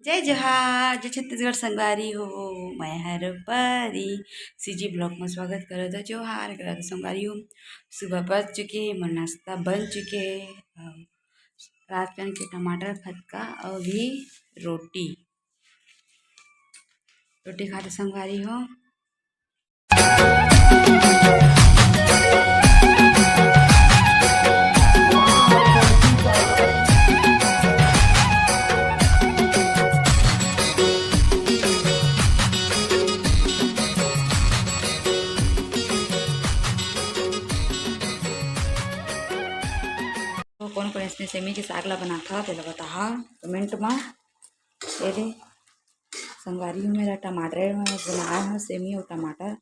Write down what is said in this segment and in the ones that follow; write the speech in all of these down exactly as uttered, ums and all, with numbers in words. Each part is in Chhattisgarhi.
जय जोहार, जय छत्तीसगढ़ संगवारी हो। मैं हर परी CG vlog में स्वागत करत हूँ। जोहार करत हूँ संगवारी हो। सुबह बज चुके हे, मोर नाश्ता बन चुके हे। अउ रात कन के टमाटर फटका अउ भी रोटी, रोटी खाते संगवारी हो। तो कोन कोन इसने सेमी के साग ला बनाथा, तेला बताहा comment मा। ये दे संगवारी हो, मेरा टमाटर में बनाए हो सेमी अउ टमाटर,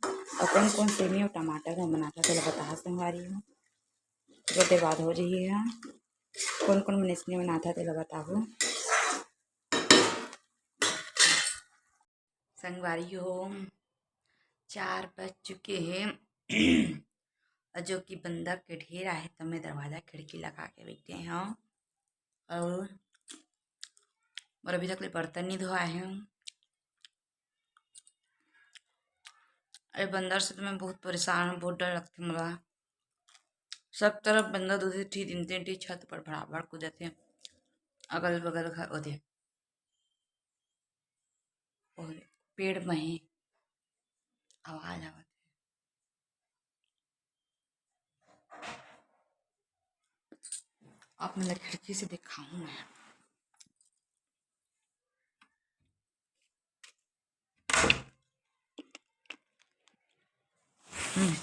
अउ कोन कोन सेमी अउ टमाटर में बनाथा, तेला बताहा संगवारी हो। थोड़ा देर बाद हो जाइए। कोन कोन मन इसने बनाथा, तेला बताहू। संगवारी हो, चार बज चुके हे अउ जो कि बंदर के ढेर आहे, त मैं दरवाजा खिड़की लगा के बैठे हूँ। अउ मोर अभी तक ले बर्तन नहीं धोआ है। अरे बंदर से तो मैं बहुत परेशान हूँ, बहुत डर लगथे मोला। सब तरफ बंदर दो ठी, तीन तीन ठी छत पर भड़ाभड़ कूदत हे, अगल बगल घर ओदे। और पेड़ में ही आवाज आवत हे। आप मन ला खिड़की से दिखाऊं मैं। हम्म,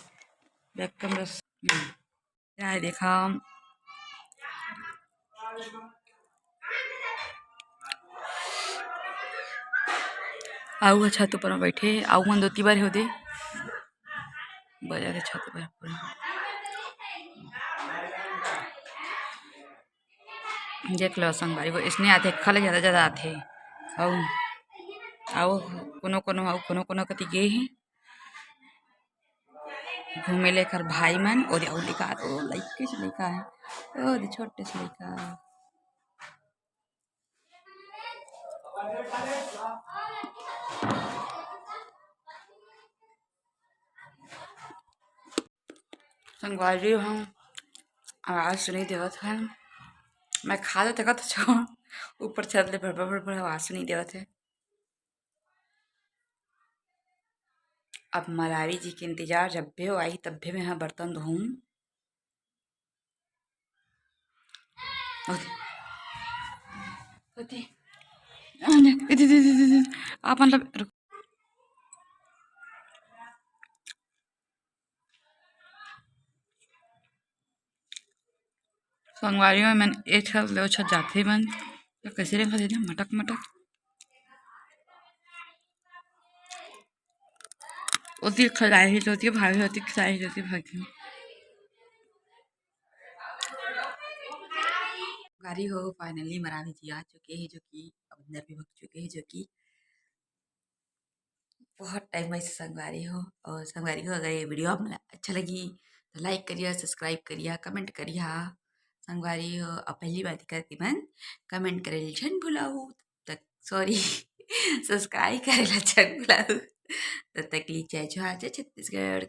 एकदम रस-, हम्म। ये देखा, आऊ ह छत ऊपर में बैठे, आऊ मन दो तीन बार होदे बजा के छत ऊपर पूरा। देख लो संगवारी हो, इसने आथे, खले ज्यादा ज्यादा आथे। आऊ, आऊ कोनो कोनो, आऊ कोनो कोनो कति गे हे। घूमे लेकर भाई मन, ओदे अउ लइका, ओ लइके से लइका हे, ओदे छोटे से लइका। संगवारी हो, आवाज सुनाई देवत हे। मैं खा लेते का तो छो, ऊपर छत ले भड़भड़ भड़भड़ आवाज सुनाई देवत हे। अब मलावी जी के इंतजार, जब भी वो आई तब भी मैं यहाँ बर्तन धोऊं। ओदे, ओदे, ओदे, ओदे, ओदे, ओदे, ओदे। आप मतलब रुक। संगवारी हो, मन ए छत ले ओ छत जाथे मन, तो कैसे रेंगत हे मटक मटक। ओती खदाई ही जोती भागी, ओती खदाई ही जोती भागी। गाड़ी हो, finally मरावी जी आ चुके हैं, जो कि अब अंदर भी भग चुके हैं, जो कि बहुत टाइम में से संगवारी हो। और संगवारी हो, अगर ये वीडियो आप मन अच्छा लगी तो लाइक करिए, सब्सक्राइब करिए, कमेंट करिए। संगवारी हो, अब पहली बात करती मन कमेंट करे झन भुलाऊ, तक सॉरी सब्सक्राइब करे ला झन भुलाऊ। तब तक ली जय जोहार, जय छत्तीसगढ़।